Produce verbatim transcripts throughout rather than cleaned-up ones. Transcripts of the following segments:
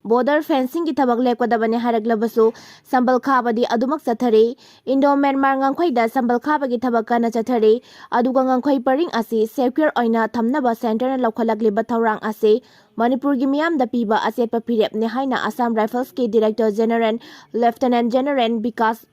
Border fencingꯒꯤ ꯊꯕꯛ ꯂꯦꯞꯀꯗꯕꯅꯤ ꯍꯥꯏꯔꯛꯂꯕꯁꯨ ꯁꯝꯕꯜ ꯈꯥꯕꯗꯤ ꯑꯗꯨꯃꯛ ꯆꯠꯊꯔꯤ꯫ Indo Myanmar ꯉꯝꯈꯩꯗ ꯁꯝꯕꯜ ꯈꯥꯕꯒꯤ ꯊꯕꯛ ꯀꯟꯅ ꯆꯠꯊꯔꯤ꯫ ꯑꯗꯨꯒ ꯉꯝꯈꯩ ꯄꯔꯤꯡ ꯑꯁꯤ secure ꯑꯣꯏꯅ ꯊꯝꯅꯕ centreꯅ ꯂꯧꯈꯠꯂꯛꯂꯤꯕ ꯊꯧꯔꯥꯡ ꯑꯁꯤ ꯃꯅꯤꯄꯨꯔꯒꯤ ꯃꯤꯌꯥꯝꯗ ꯄꯤꯕ ꯑꯆꯦꯠꯄ ꯐꯤꯔꯦꯞꯅꯤ ꯍꯥꯏꯅ Assam Riflesꯀꯤ Director General Lieutenant General Vikas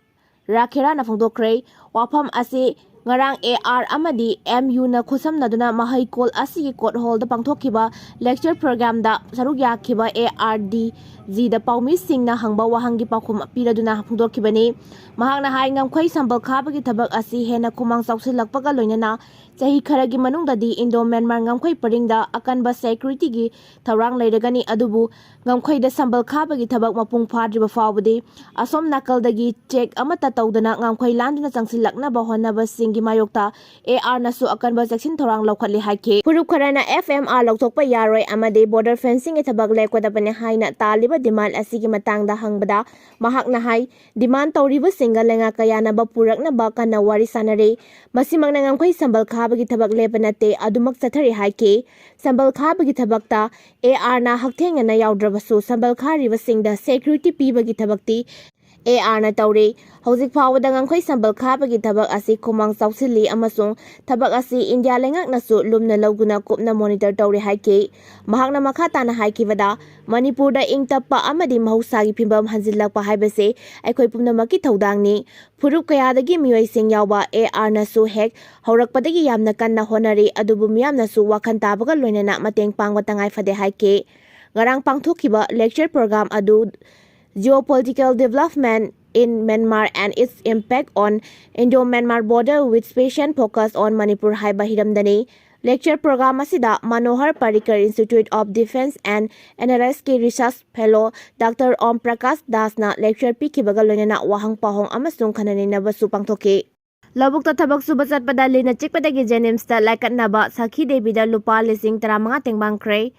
ꯔꯥꯈꯦꯔꯥꯅ ꯐꯣꯡꯗꯣꯛꯈ꯭ꯔꯦ꯫ ꯋꯥꯐꯝ ꯑꯁꯤ ꯉꯔꯥꯡ AR ꯑꯃꯗꯤ MUꯅ ꯈꯨꯠꯁꯝꯅꯗꯨꯅ ꯃꯍꯩꯀꯣꯜ ꯑꯁꯤꯒꯤ court hallꯗ ꯄꯥꯡꯊꯣꯛꯈꯤꯕ lecture programꯗ ꯁꯔꯨꯛ ꯌꯥꯈꯤꯕ ARDGꯗ ꯄꯥꯎꯃꯤꯁꯤꯡꯅ ꯍꯪꯕ ꯋꯥꯍꯪꯒꯤ ꯄꯥꯎꯈꯨꯝ ꯄꯤꯔꯗꯨꯅ ꯐꯣꯡꯗꯣꯛꯈꯤꯕꯅꯤ꯫ ꯃꯍꯥꯛꯅ ꯍꯥꯏ, ꯉꯝꯈꯩ ꯁꯝꯕꯜ ꯈꯥꯕꯒꯤ ꯊꯕꯛ ꯑꯁꯤ ꯍꯦꯟꯅ ꯈꯨꯃꯥꯡ ꯆꯥꯎꯁꯤꯜꯂꯛꯄꯒ ꯂꯣꯏꯅꯅ ꯆꯍꯤ ꯈꯔꯒꯤ ꯃꯅꯨꯡꯗꯗꯤ Indo Myanmar ꯉꯝꯈꯩ ꯄꯔꯤꯡꯗ ꯑꯀꯟꯕ securityꯒꯤ ꯊꯧꯔꯥꯡ ꯂꯩꯔꯒꯅꯤ, ꯑꯗꯨꯕꯨ ꯉꯝꯈꯩꯗ ꯁꯝꯕꯜ ꯈꯥꯕꯒꯤ ꯊꯕꯛ ꯃꯄꯨꯡ ꯐꯥꯗ꯭ꯔꯤꯕ ꯐꯥꯎꯕꯗꯤ ꯑꯁꯣꯝ ꯅꯥꯀꯜꯗꯒꯤ check ꯑꯃꯠꯇ ꯇꯧꯗꯅ ꯉꯝꯈꯩ ꯂꯥꯟꯗꯨꯅ ꯆꯪꯁꯤꯜꯂꯛꯅꯕ ꯍꯣꯠꯅꯕꯁꯤꯡꯒꯤ ꯃꯥꯌꯣꯛꯇ ARꯅꯁꯨ ꯑꯀꯟꯕ ꯆꯦꯛꯁꯤꯟ ꯊꯧꯔꯥꯡ ꯂꯧꯈꯠꯂꯤ ꯍꯥꯏꯈꯤ꯫ ꯐꯨꯔꯨꯞ ꯈꯔꯅ FMR ꯂꯧꯊꯣꯛꯄ ꯌꯥꯔꯣꯏ ꯑꯃꯗꯤ border fencingꯒꯤ ꯊꯕꯛ ꯂꯦꯞꯀꯗꯕꯅꯤ ꯍꯥꯏꯅ ꯇꯥꯜꯂꯤꯕ demand ꯑꯁꯤꯒꯤ ꯃꯇꯥꯡꯗ ꯍꯪꯕꯗ ꯃꯍꯥꯛꯅ ꯍꯥꯏ, demand ꯇꯧꯔꯤꯕꯁꯤꯡꯒ ꯂꯩꯉꯥꯛꯀ ꯌꯥꯅꯕ ꯄꯨꯔꯛꯅꯕ ꯀꯟꯅ ꯋꯥꯔꯤ ꯁꯥꯟꯅꯔꯤ꯫ ꯃꯁꯤꯃꯛꯅ ꯉꯝꯈꯩ ꯁꯝꯕꯜ ꯈꯥꯕꯒꯤ ꯊꯕꯛ ꯂꯦꯞꯄ ꯅꯠꯇꯦ, ꯑꯗꯨꯃꯛ ꯆꯠꯊꯔꯤ ꯍꯥꯏꯈꯤ꯫ ꯁꯝꯕꯜ ꯈꯥꯕꯒꯤ ꯊꯕꯛꯇ ARꯅ ꯍꯛꯊꯦꯡꯅꯅ ꯌꯥꯎꯗ꯭ꯔꯕꯁꯨ ꯁꯝꯕꯜ ꯈꯥꯔꯤꯕꯁꯤꯡꯗ security ꯄꯤꯕꯒꯤ ꯊꯕꯛꯇꯤ ARꯅ ꯇꯧꯔꯤ꯫ ꯍꯧꯖꯤꯛ ꯐꯥꯎꯕꯗ ꯉꯝꯈꯩ ꯁꯝꯕꯜ ꯈꯥꯕꯒꯤ ꯊꯕꯛ ꯑꯁꯤ ꯈꯨꯃꯥꯡ ꯆꯥꯎꯁꯤꯜꯂꯤ ꯑꯃꯁꯨꯡ ꯊꯕꯛ ꯑꯁꯤ ꯏꯟꯗꯤꯌꯥ ꯂꯩꯉꯥꯛꯅꯁꯨ ꯂꯨꯝꯅ ꯂꯧꯗꯨꯅ ꯀꯨꯞꯅ monitor ꯇꯧꯔꯤ ꯍꯥꯏꯈꯤ꯫ ꯃꯍꯥꯛꯅ ꯃꯈꯥ ꯇꯥꯅ ꯍꯥꯏꯈꯤꯕꯗ, ꯃꯅꯤꯄꯨꯔꯗ ꯏꯪ ꯇꯞꯄ ꯑꯃꯗꯤ ꯃꯍꯧꯁꯥꯒꯤ ꯐꯤꯕꯝ ꯍꯟꯖꯤꯜꯂꯛꯄ ꯍꯥꯏꯕꯁꯤ ꯑꯩꯈꯣꯏ ꯄꯨꯝꯅꯃꯛꯀꯤ ꯊꯧꯗꯥꯡꯅꯤ꯫ ꯐꯨꯔꯨꯞ ꯀꯌꯥꯗꯒꯤ ꯃꯤꯑꯣꯏꯁꯤꯡ ꯌꯥꯎꯕ ARꯅꯁꯨ ꯍꯦꯛ ꯍꯧꯔꯛꯄꯗꯒꯤ ꯌꯥꯝꯅ ꯀꯟꯅ ꯍꯣꯠꯅꯔꯤ, ꯑꯗꯨꯕꯨ ꯃꯤꯌꯥꯝꯅꯁꯨ ꯋꯥꯈꯜ ꯇꯥꯕꯒ ꯂꯣꯏꯅꯅ ꯃꯇꯦꯡ ꯄꯥꯡꯕ ꯇꯉꯥꯏ ꯐꯗꯦ ꯍꯥꯏꯈꯤ꯫ ꯉꯔꯥꯡ ꯄꯥꯡꯊꯣꯛꯈꯤꯕ lecture program ꯑꯗꯨ Geopolitical Development in Myanmar and Its Impact on Indo-Myanmar Border with Special Focus on Manipur ꯍꯥꯏꯕ ꯍꯤꯔꯝꯗꯅꯤ꯫ Lecture program ꯑꯁꯤꯗ Manohar Parrikar Institute of Defence and Analyticsꯀꯤ research fellow Doctor Om Prakash Dasꯅ lecture ꯄꯤꯈꯤꯕꯒ ꯂꯣꯏꯅꯅ ꯋꯥꯍꯪ ꯄꯥꯎꯍꯪ ꯑꯃꯁꯨꯡ ꯈꯟꯅ ꯅꯩꯅꯕꯁꯨ ꯄꯥꯡꯊꯣꯛꯈꯤ꯫ ꯂꯧꯕꯨꯛꯇ ꯊꯕꯛ ꯁꯨꯕ ꯆꯠꯄꯗ ꯂꯤꯟꯅ ꯆꯤꯛꯄꯗꯒꯤ JNIMSꯇ ꯂꯥꯏꯀꯠꯅꯕ ꯁꯈꯤ ꯗꯦꯕꯤꯗ ꯂꯨꯄꯥ ꯂꯤꯁꯤꯡ ꯇꯔꯥꯃꯉꯥ ꯇꯦꯡꯕꯥꯡꯈ꯭ꯔꯦ꯫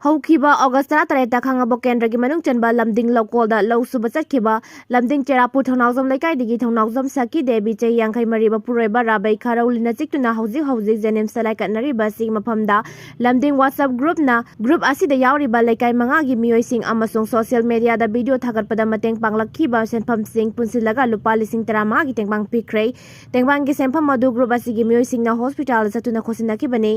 ꯍꯧꯈꯤꯕ ꯑꯣꯒꯁ ꯇꯔꯥꯇꯔꯦꯠꯇ ꯈꯥꯉꯕꯣꯛ ꯀꯦꯟꯗ꯭ꯔꯒꯤ ꯃꯅꯨꯡ ꯆꯟꯕ ꯂꯝꯗꯤꯡ ꯂꯧꯀꯣꯜꯗ ꯂꯧ ꯁꯨꯕ ꯆꯠꯈꯤꯕ ꯂꯝꯗꯤꯡ ꯆꯦꯔꯥꯄꯨꯔ ꯊꯧꯅꯥꯎꯖꯝ ꯂꯩꯀꯥꯏꯗꯒꯤ ꯊꯧꯅꯥꯎꯖꯝ ꯁꯈꯤ ꯗꯦꯕꯤ, ꯆꯍꯤ ꯌꯥꯡꯈꯩ ꯃꯔꯤ, ꯃꯄꯨꯔꯣꯏꯕ ꯔꯥꯕꯩ ꯈꯥꯔꯧꯂꯤꯅ ꯆꯤꯛꯇꯨꯅ ꯍꯧꯖꯤꯛ ꯍꯧꯖꯤꯛ ꯖꯦꯅꯤꯝꯁꯇ ꯂꯥꯏꯀꯠꯅꯔꯤꯕ ꯑꯁꯤꯒꯤ ꯃꯐꯝꯗ ꯂꯝꯗꯤꯡ WhatsApp groupꯅ group ꯑꯁꯤꯗ ꯌꯥꯎꯔꯤꯕ ꯂꯩꯀꯥꯏ ꯃꯉꯥꯒꯤ ꯃꯤꯑꯣꯏꯁꯤꯡ ꯑꯃꯁꯨꯡ social mediaꯗ video ꯊꯥꯒꯠꯄꯗ ꯃꯇꯦꯡ ꯄꯥꯡꯂꯛꯈꯤꯕ ꯁꯦꯟꯐꯝꯁꯤꯡ ꯄꯨꯟꯁꯤꯜꯂꯒ ꯂꯨꯄꯥ ꯂꯤꯁꯤꯡ ꯇꯔꯥꯃꯉꯥꯒꯤ ꯇꯦꯡꯕꯥꯡ ꯄꯤꯈ꯭ꯔꯦ꯫ ꯇꯦꯡꯕꯥꯡꯒꯤ ꯁꯦꯟꯐꯝ ꯑꯗꯨ group ꯑꯁꯤꯒꯤ ꯃꯤꯑꯣꯏꯁꯤꯡꯅ hospitalꯗ ꯆꯠꯇꯨꯅ ꯈꯣꯠꯆꯤꯟꯅꯈꯤꯕꯅꯤ꯫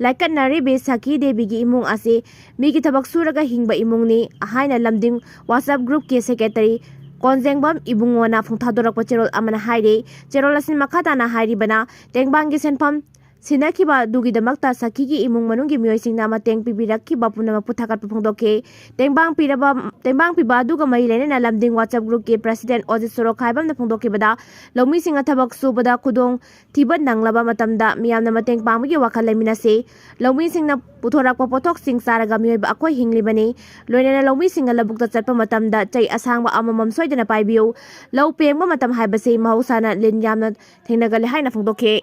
ꯂꯥꯏꯀꯠꯅꯔꯤꯕꯤ ꯁꯈꯤ ꯗꯦꯕꯤꯒꯤ ꯏꯃꯨꯡ ꯑꯁꯤ ꯃꯤꯒꯤ ꯊꯕꯛ ꯁꯨꯔꯒ ꯍꯤꯡꯕ ꯏꯃꯨꯡꯅꯤ ꯍꯥꯏꯅ ꯂꯝꯗꯤꯡ WhatsApp groupꯀꯤ secretary ꯀꯣꯟꯖꯦꯡꯕꯝ ꯏꯕꯨꯡꯉꯣꯅ ꯐꯣꯡ ꯊꯥꯗꯣꯔꯛꯄ ꯆꯦꯔꯣꯜ ꯑꯃꯅ ꯍꯥꯏꯔꯤ꯫ ꯆꯦꯔꯣꯜ ꯑꯁꯤ ꯃꯈꯥ ꯇꯥꯅ ꯍꯥꯏꯔꯤꯕꯅ, ꯇꯦꯡꯕꯥꯡꯒꯤ ꯁꯦꯟꯐꯝ ꯁꯤꯟꯅꯈꯤꯕ ꯑꯗꯨꯒꯤꯗꯃꯛꯇ ꯁꯈꯤꯒꯤ ꯏꯃꯨꯡ ꯃꯅꯨꯡꯒꯤ ꯃꯤꯑꯣꯏꯁꯤꯡꯅ ꯃꯇꯦꯡ ꯄꯤꯕꯤꯔꯛꯈꯤꯕ ꯄꯨꯝꯅꯃꯛꯄꯨ ꯊꯥꯒꯠꯄ ꯐꯣꯡꯗꯣꯛꯈꯤ꯫ ꯇꯦꯡꯕꯥꯡ ꯄꯤꯔꯕ, ꯇꯦꯡꯕꯥꯡ ꯄꯤꯕ ꯑꯗꯨꯒ ꯃꯔꯤ ꯂꯩꯅꯅ ꯂꯝꯗꯤꯡ WhatsApp groupꯀꯤ president ꯑꯣꯖꯤꯠ ꯁꯣꯔꯣꯈꯥꯏꯕꯝꯅ ꯐꯣꯡꯗꯣꯛꯈꯤꯕꯗ, ꯂꯧꯃꯤꯁꯤꯡꯅ ꯊꯕꯛ ꯁꯨꯕꯗ ꯈꯨꯗꯣꯡ ꯊꯤꯕ ꯅꯪꯂꯕ ꯃꯇꯝꯗ ꯃꯤꯌꯥꯝꯅ ꯃꯇꯦꯡ ꯄꯥꯡꯕꯒꯤ ꯋꯥꯈꯜ ꯂꯩꯃꯤꯟꯅꯁꯤ꯫ ꯂꯧꯃꯤꯁꯤꯡꯅ ꯄꯨꯊꯣꯔꯛꯄ ꯄꯣꯠꯊꯣꯛꯁꯤꯡ ꯆꯥꯔꯒ ꯃꯤꯑꯣꯏꯕ ꯑꯩꯈꯣꯏ ꯍꯤꯡꯂꯤꯕꯅꯤ꯫ ꯂꯣꯏꯅꯅ ꯂꯧꯃꯤꯁꯤꯡꯅ ꯂꯧꯕꯨꯛꯇ ꯆꯠꯄ ꯃꯇꯝꯗ ꯆꯩ ꯑꯁꯥꯡꯕ ꯑꯃꯃꯝ ꯁꯣꯏꯗꯅ ꯄꯥꯏꯕꯤꯌꯨ꯫ ꯂꯧ ꯄꯦꯡꯕ ꯃꯇꯝ ꯍꯥꯏꯕꯁꯤ ꯃꯍꯧꯁꯥꯅ ꯂꯤꯟ ꯌꯥꯝꯅ ꯊꯦꯡꯅꯒꯜꯂꯤ ꯍꯥꯏꯅ ꯐꯣꯡꯗꯣꯛꯈꯤ꯫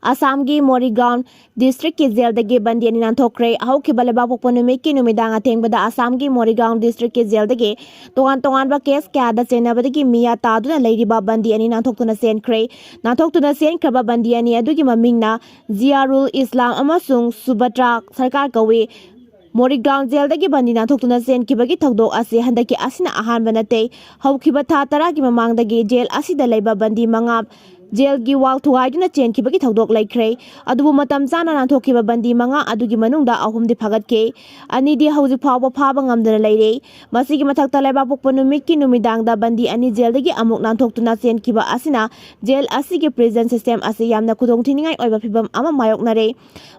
ꯑꯁꯥꯝꯒꯤ ꯃꯣꯔꯤꯒꯥꯎꯟ districtꯀꯤ jailꯗꯒꯤ ꯕꯟꯗꯤ ꯑꯅꯤ ꯅꯥꯟꯊꯣꯛꯈ꯭ꯔꯦ꯫ ꯍꯧꯈꯤꯕ ꯂꯩꯕꯥꯛꯄꯣꯛꯄ ꯅꯨꯃꯤꯠꯀꯤ ꯅꯨꯃꯤꯗꯥꯡ ꯑꯊꯦꯡꯕꯗ ꯑꯁꯥꯝꯒꯤ ꯃꯣꯔꯤꯒꯥꯎꯟ districtꯀꯤ jailꯗꯒꯤ ꯇꯣꯉꯥꯟ ꯇꯣꯉꯥꯟꯕ case ꯀꯌꯥꯗ ꯆꯦꯟꯅꯕꯗꯒꯤ ꯃꯤꯌꯥ ꯇꯥꯗꯨꯅ ꯂꯩꯔꯤꯕ ꯕꯟꯗꯤ ꯑꯅꯤ ꯅꯥꯟꯊꯣꯛꯇꯨꯅ ꯆꯦꯟꯈ꯭ꯔꯦ꯫ ꯅꯥꯟꯊꯣꯛꯇꯨꯅ ꯆꯦꯟꯈ꯭ꯔꯕ ꯕꯟꯗꯤ ꯑꯅꯤ ꯑꯗꯨꯒꯤ ꯃꯃꯤꯡꯅ ꯖꯤꯌꯥꯔꯨꯜ ꯏꯁꯂꯥꯝ ꯑꯃꯁꯨꯡ ꯁꯨꯕꯇ꯭ꯔꯥ ꯁꯔꯀꯥꯔ ꯀꯧꯏ꯫ ꯃꯣꯔꯤꯒꯥꯎꯟ jailꯗꯒꯤ ꯕꯟꯗꯤ ꯅꯥꯟꯊꯣꯛꯇꯨꯅ ꯆꯦꯟꯈꯤꯕꯒꯤ ꯊꯧꯗꯣꯛ ꯑꯁꯤ ꯍꯟꯗꯛꯀꯤ ꯑꯁꯤꯅ ꯑꯍꯥꯟꯕ ꯅꯠꯇꯦ꯫ ꯍꯧꯈꯤꯕ ꯊꯥ ꯇꯔꯥꯒꯤ ꯃꯃꯥꯡꯗꯒꯤ jail ꯑꯁꯤꯗ ꯂꯩꯕ ꯕꯟꯗꯤ ꯃꯉꯥ jailꯒꯤ wall ꯊꯨꯒꯥꯏꯗꯨꯅ ꯆꯦꯟꯈꯤꯕꯒꯤ ꯊꯧꯗꯣꯛ ꯂꯩꯈ꯭ꯔꯦ꯫ ꯑꯗꯨꯕꯨ ꯃꯇꯝ ꯆꯥꯅ ꯅꯥꯟꯊꯣꯛꯈꯤꯕ ꯕꯟꯗꯤ ꯃꯉꯥ ꯑꯗꯨꯒꯤ ꯃꯅꯨꯡꯗ ꯑꯍꯨꯝꯗꯤ ꯐꯥꯒꯠꯈꯤ꯫ ꯑꯅꯤꯗꯤ ꯍꯧꯖꯤꯛ ꯐꯥꯎꯕ ꯐꯥꯕ ꯉꯝꯗꯅ ꯂꯩꯔꯤ꯫ ꯃꯁꯤꯒꯤ ꯃꯊꯛꯇ ꯂꯩꯕꯥꯛꯄꯣꯛꯄ ꯅꯨꯃꯤꯠꯀꯤ ꯅꯨꯃꯤꯗꯥꯡꯗ ꯕꯟꯗꯤ ꯑꯅꯤ jailꯗꯒꯤ ꯑꯃꯨꯛ ꯅꯥꯟꯊꯣꯛꯇꯨꯅ ꯆꯦꯟꯈꯤꯕ ꯑꯁꯤꯅ jail ꯑꯁꯤꯒꯤ prison system ꯑꯁꯤ ꯌꯥꯝꯅ ꯈꯨꯗꯣꯡꯊꯤꯅꯤꯡꯉꯥꯏ ꯑꯣꯏꯕ ꯐꯤꯚꯝ ꯑꯃ ꯃꯥꯌꯣꯛꯅꯔꯦ꯫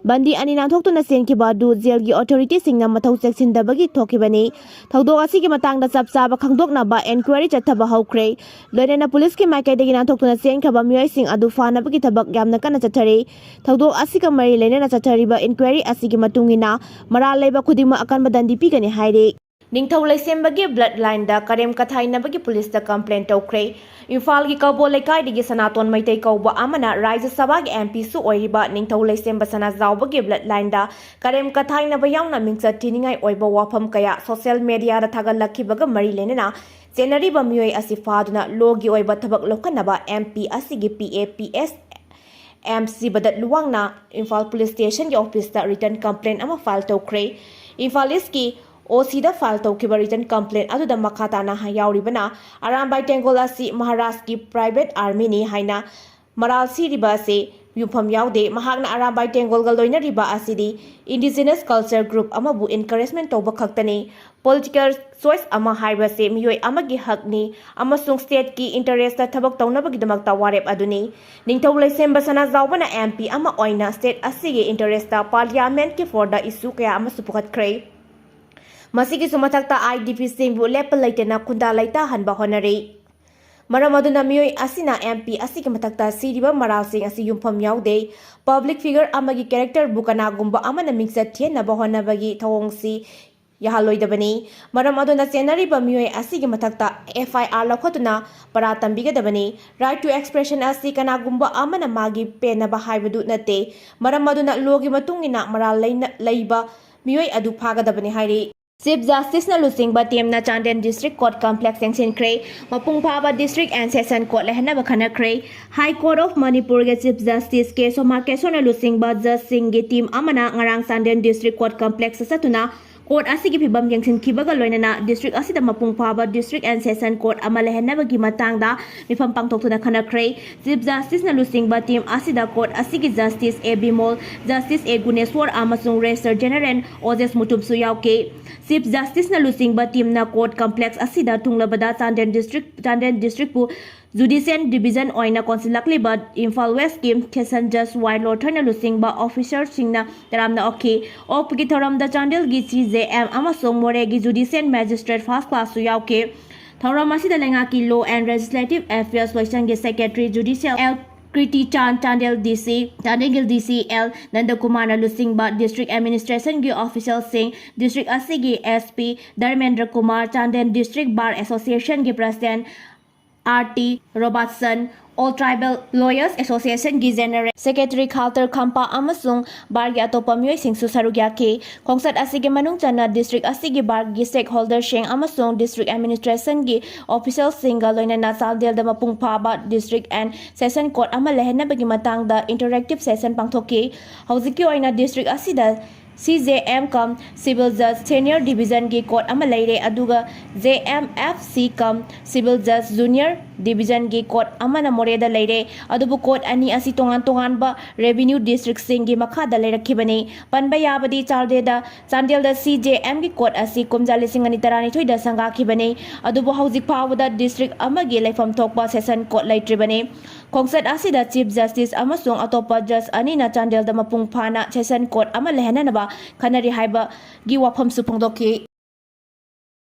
ꯕꯟꯗꯤ ꯑꯅꯤ ꯅꯥꯟꯊꯣꯛꯇꯨꯅ ꯆꯦꯟꯈꯤꯕ ꯑꯗꯨ jailꯒꯤ authorityꯁꯤꯡꯅ ꯃꯊꯧ ꯆꯦꯛꯁꯤꯟꯗꯕꯒꯤ ꯊꯣꯛꯈꯤꯕꯅꯤ꯫ ꯊꯧꯗꯣꯛ ꯑꯁꯤꯒꯤ ꯃꯇꯥꯡꯗ ꯆꯞ ꯆꯥꯕ ꯈꯪꯗꯣꯛꯅꯕ enquiry ꯆꯠꯊꯕ ꯍꯧꯈ꯭ꯔꯦ꯫ ꯂꯣꯏꯅꯅ policeꯀꯤ ꯃꯥꯏꯀꯩꯗꯒꯤ ꯅꯥꯟꯊꯣꯛꯇꯨꯅ ꯆꯦꯟꯈ꯭ꯔꯕ ꯃꯤꯑꯣꯏꯁꯤꯡ ꯑꯗꯨ ꯐꯥꯅꯕꯒꯤ ꯊꯕꯛ ꯌꯥꯝꯅ ꯀꯟꯅ ꯆꯠꯊꯔꯤ꯫ ꯊꯧꯗꯣꯛ ꯑꯁꯤꯒ ꯃꯔꯤ ꯂꯩꯅꯅ ꯆꯠꯊꯔꯤꯕ enquiry ꯑꯁꯤꯒꯤ ꯃꯇꯨꯡ ꯏꯟꯅ ꯃꯔꯥꯜ ꯂꯩꯕ ꯈꯨꯗꯤꯡꯃꯛ ꯑꯀꯟꯕ ꯗꯟꯗꯤ ꯄꯤꯒꯅꯤ ꯍꯥꯏꯔꯤ꯫ ꯅꯤꯡꯊꯧ ꯂꯩꯁꯦꯝꯕꯒꯤ blood lineꯗ ꯀꯔꯦꯝ ꯀꯊꯥꯏꯅꯕꯒꯤ ꯄꯨꯂꯤꯁꯇ complaint ꯇꯧꯈ꯭ꯔꯦ꯫ ꯏꯝꯐꯥꯜꯒꯤ ꯀꯕꯣ ꯂꯩꯀꯥꯏꯗꯒꯤ ꯁꯅꯥꯇꯣꯟ ꯃꯩꯇꯩ ꯀꯧꯕ ꯑꯃꯅ ꯔꯥꯖ꯭ꯌ ꯁꯚꯥꯒꯤ MPꯁꯨ ꯑꯣꯏꯔꯤꯕ ꯅꯤꯡꯊꯧ ꯂꯩꯁꯦꯝꯕ ꯁꯅꯥꯖꯥꯎꯕꯒꯤ blood lineꯗ ꯀꯔꯦꯝ ꯀꯊꯥꯏꯅꯕ ꯌꯥꯎꯅ ꯃꯤꯡꯆꯠ ꯊꯤꯅꯤꯡꯉꯥꯏ ꯑꯣꯏꯕ ꯋꯥꯐꯝ ꯀꯌꯥ social mediaꯗ ꯊꯥꯒꯠꯂꯛꯈꯤꯕꯒ ꯃꯔꯤ ꯂꯩꯅꯅ ꯆꯦꯟꯅꯔꯤꯕ ꯃꯤꯑꯣꯏ ꯑꯁꯤ ꯐꯥꯗꯨꯅ lawꯒꯤ ꯑꯣꯏꯕ ꯊꯕꯛ ꯂꯧꯈꯠꯅꯕ MP ꯑꯁꯤꯒꯤ PA PS ꯑꯦꯝ ꯁꯤꯕꯗꯠ ꯂꯨꯋꯥꯡꯅ ꯏꯝꯐꯥꯜ ꯄꯨꯂꯤꯁ ꯁ꯭ꯇꯦꯁꯟꯒꯤ ꯑꯣꯐꯤꯁꯇ written complaint ꯑꯃ file ꯇꯧꯈ꯭ꯔꯦ꯫ ꯏꯝꯐꯥꯜ ꯏꯁꯀꯤ OCꯗ file ꯇꯧꯈꯤꯕ written complaint ꯑꯗꯨꯗ ꯃꯈꯥ ꯇꯥꯅ ꯌꯥꯎꯔꯤꯕꯅ, ꯑꯔꯥꯝꯕꯥꯏ ꯇꯦꯡꯒꯣꯜ ꯑꯁꯤ ꯃꯍꯥꯔꯥꯖꯀꯤ private armyꯅꯤ ꯍꯥꯏꯅ ꯃꯔꯥꯜ ꯁꯤꯔꯤꯕ ꯑꯁꯤ ꯌꯨꯝꯐꯝ ꯌꯥꯎꯗꯦ꯫ ꯃꯍꯥꯛꯅ ꯑꯔꯥꯝꯕꯥꯏ ꯇꯦꯡꯒꯣꯜꯒ ꯂꯣꯏꯅꯔꯤꯕ ꯑꯁꯤꯗꯤ indigenous culture group ꯑꯃꯕꯨ encouragement ꯇꯧꯕ ꯈꯛꯇꯅꯤ꯫ Political choice ꯑꯃ ꯍꯥꯏꯕꯁꯤ ꯃꯤꯑꯣꯏ ꯑꯃꯒꯤ ꯍꯛꯅꯤ ꯑꯃꯁꯨꯡ stateꯀꯤ interestꯇ ꯊꯕꯛ ꯇꯧꯅꯕꯒꯤꯗꯃꯛꯇ ꯋꯥꯔꯦꯞ ꯑꯗꯨꯅꯤ꯫ ꯅꯤꯡꯊꯧ ꯂꯩꯁꯦꯝꯕ ꯁꯅꯥꯖꯥꯎꯕꯅ MP ꯑꯃ ꯑꯣꯏꯅ state ꯑꯁꯤꯒꯤ interestꯇ parliamentꯀꯤ floorꯗ issue ꯀꯌꯥ ꯑꯃꯁꯨ ꯄꯨꯈꯠꯈ꯭ꯔꯦ꯫ ꯃꯁꯤꯒꯤꯁꯨ ꯃꯊꯛꯇ IDPꯁꯤꯡꯕꯨ ꯂꯦꯞꯄ ꯂꯩꯇꯅ ꯈꯨꯟꯗꯥ ꯂꯩꯇꯥꯍꯟꯕ ꯍꯣꯠꯅꯔꯤ꯫ ꯃꯔꯝ ꯑꯗꯨꯅ ꯃꯤꯑꯣꯏ ꯑꯁꯤꯅ MP ꯑꯁꯤꯒꯤ ꯃꯊꯛꯇ ꯁꯤꯔꯤꯕ ꯃꯔꯥꯜꯁꯤꯡ ꯑꯁꯤ ꯌꯨꯝꯐꯝ ꯌꯥꯎꯗꯦ꯫ Public figure ꯑꯃꯒꯤ characterꯕꯨ ꯀꯅꯥꯒꯨꯝꯕ ꯑꯃꯅ ꯃꯤꯡꯆꯠ ꯊꯤꯍꯟꯅꯕ ꯍꯣꯠꯅꯕꯒꯤ ꯊꯧꯑꯣꯡꯁꯤ ꯌꯥꯍꯜꯂꯣꯏꯗꯕꯅꯤ꯫ ꯃꯔꯝ ꯑꯗꯨꯅ ꯆꯦꯟꯅꯔꯤꯕ ꯃꯤꯑꯣꯏ ꯑꯁꯤꯒꯤ ꯃꯊꯛꯇ FIR ꯂꯧꯈꯠꯇꯨꯅ ꯄꯔꯥ ꯇꯝꯕꯤꯒꯗꯕꯅꯤ꯫ Right to expression ꯑꯁꯤ ꯀꯅꯥꯒꯨꯝꯕ ꯑꯃꯅ ꯃꯥꯒꯤ ꯄꯦꯟꯅꯕ ꯍꯥꯏꯕꯗꯨ ꯅꯠꯇꯦ꯫ ꯃꯔꯝ ꯑꯗꯨꯅ lawꯒꯤ ꯃꯇꯨꯡ ꯏꯟꯅ ꯃꯔꯥꯜ ꯂꯩꯅ-, ꯂꯩꯕ ꯃꯤꯑꯣꯏ ꯑꯗꯨ ꯐꯥꯒꯗꯕꯅꯤ ꯍꯥꯏꯔꯤ꯫ Chief Justiceꯅ ꯂꯨꯆꯤꯡꯕ teamꯅ ꯆꯥꯟꯗꯦꯜ District Court Complex ꯌꯦꯡꯁꯤꯟꯈ꯭ꯔꯦ꯫ ꯃꯄꯨꯡ ꯐꯥꯕ District and Session Court ꯂꯩꯍꯟꯅꯕ ꯈꯟꯅꯈ꯭ꯔꯦ꯫ High Court of Manipurꯒꯤ Chief Justice ꯀꯦ ꯁꯣꯃꯥꯀꯦꯁꯣꯔꯅ ꯂꯨꯆꯤꯡꯕ judgeꯁꯤꯡꯒꯤ team ꯑꯃꯅ ꯉꯔꯥꯡ ꯆꯥꯟꯗꯦꯜ District Court Complexꯇ ꯆꯠꯇꯨꯅ court ꯑꯁꯤꯒꯤ ꯐꯤꯕꯝ ꯌꯦꯡꯁꯤꯟꯈꯤꯕꯒ ꯂꯣꯏꯅꯅ district ꯑꯁꯤꯗ ꯃꯄꯨꯡ ꯐꯥꯕ District and Session Court ꯑꯃ ꯂꯩꯍꯟꯅꯕꯒꯤ ꯃꯇꯥꯡꯗ ꯃꯤꯐꯝ ꯄꯥꯡꯊꯣꯛꯇꯨꯅ ꯈꯟꯅꯈ꯭ꯔꯦ꯫ Chief Justiceꯅ ꯂꯨꯆꯤꯡꯕ team ꯑꯁꯤꯗ court ꯑꯁꯤꯒꯤ Justice A Bimol, Justice A ꯒꯨꯅꯦꯁ꯭ꯋꯣꯔ ꯑꯃꯁꯨꯡ Registrar General ꯑꯣꯖꯦꯁ ꯃꯨꯇꯨꯞꯁꯨ ꯌꯥꯎꯈꯤ꯫ Chief Justiceꯅ ꯂꯨꯆꯤꯡꯕ teamꯅ court complex ꯑꯁꯤꯗ ꯊꯨꯡꯂꯕꯗ Chandel district, Chandel districtꯄꯨ judicial division ꯑꯣꯏꯅ ꯀꯣꯟꯁꯤꯜꯂꯛꯂꯤꯕ ꯏꯝꯐꯥꯜ Westꯀꯤ session judge ꯋꯥꯏ ꯂꯣꯊꯔꯅ ꯂꯨꯆꯤꯡꯕ officerꯁꯤꯡꯅ ꯇꯔꯥꯝꯅ ꯑꯣꯛꯈꯤ꯫ ꯑꯣꯛꯄꯒꯤ ꯊꯧꯔꯝꯗ ꯆꯥꯟꯗꯦꯜꯒꯤ CJM ꯑꯃꯁꯨꯡ ꯃꯣꯔꯦꯒꯤ judicial magistrate first classꯁꯨ ꯌꯥꯎꯈꯤ꯫ ꯊꯧꯔꯝ ꯑꯁꯤꯗ ꯂꯩꯉꯥꯛꯀꯤ Law and Legislative Affairs ꯂꯣꯏꯁꯪꯒꯤ secretary judicial L Kriti Chand, Chandel D C, Chandel D C L Nandakumarꯅ ꯂꯨꯆꯤꯡꯕ district administrationꯒꯤ officialꯁꯤꯡ, district ꯑꯁꯤꯒꯤ S P Dharmendra Kumar, Chandel District Bar Associationꯒꯤ president R T Robertson, All Tribal Lawyers Associationꯒꯤ general secretary Khalter Khampa ꯑꯃꯁꯨꯡ barꯒꯤ ꯑꯇꯣꯞꯄ ꯃꯤꯑꯣꯏꯁꯤꯡꯁꯨ ꯁꯔꯨꯛ ꯌꯥꯈꯤ꯫ ꯈꯣꯡꯆꯠ ꯑꯁꯤꯒꯤ ꯃꯅꯨꯡ ꯆꯟꯅ district ꯑꯁꯤꯒꯤ barꯒꯤ stakeholderꯁꯤꯡ ꯑꯃꯁꯨꯡ district administrationꯒꯤ officialꯁꯤꯡꯒ ꯂꯣꯏꯅꯅ ꯆꯥꯟꯗꯦꯜꯗ ꯃꯄꯨꯡ ꯐꯥꯕ district and session court ꯑꯃ ꯂꯩꯍꯟꯅꯕꯒꯤ ꯃꯇꯥꯡꯗ interactive session ꯄꯥꯡꯊꯣꯛꯈꯤ꯫ ꯍꯧꯖꯤꯛꯀꯤ ꯑꯣꯏꯅ district ꯑꯁꯤꯗ C J M cum Civil Judge Senior Divisionꯒꯤ court ꯑꯃ ꯂꯩꯔꯦ, ꯑꯗꯨꯒ J M F C cum Civil Judge Junior Divisionꯒꯤ court ꯑꯃꯅ ꯃꯣꯔꯦꯗ ꯂꯩꯔꯦ꯫ ꯑꯗꯨꯕꯨ court ꯑꯅꯤ ꯑꯁꯤ ꯇꯣꯉꯥꯟ ꯇꯣꯉꯥꯟꯕ revenue districtꯁꯤꯡꯒꯤ ꯃꯈꯥꯗ ꯂꯩꯔꯛꯈꯤꯕꯅꯤ꯫ ꯄꯟꯕ ꯌꯥꯕꯗꯤ ꯆꯥꯟꯗꯦꯜꯗ, ꯆꯥꯟꯗꯦꯜꯗ C J Mꯒꯤ court ꯑꯁꯤ ꯀꯨꯝꯖꯥ ꯂꯤꯁꯤꯡ ꯑꯅꯤ ꯇꯔꯥꯅꯤꯊꯣꯏꯗ ꯁꯪꯒꯥꯈꯤꯕꯅꯤ꯫ ꯑꯗꯨꯕꯨ ꯍꯧꯖꯤꯛ ꯐꯥꯎꯕꯗ district ꯑꯃꯒꯤ ꯂꯩꯐꯝ ꯊꯣꯛꯄ session court ꯂꯩꯇ꯭ꯔꯤꯕꯅꯤ꯫ ꯈꯣꯡꯆꯠ ꯑꯁꯤꯗ Chief Justice ꯑꯃꯁꯨꯡ ꯑꯇꯣꯞꯄ judge ꯑꯅꯤꯅ ꯆꯥꯟꯗꯦꯜꯗ ꯃꯄꯨꯡ ꯐꯥꯅ session court ꯑꯃ ꯂꯩꯍꯟꯅꯅꯕ ꯈꯟꯅꯔꯤ ꯍꯥꯏꯕꯒꯤ ꯋꯥꯐꯝꯁꯨ ꯐꯣꯡꯗꯣꯛꯈꯤ꯫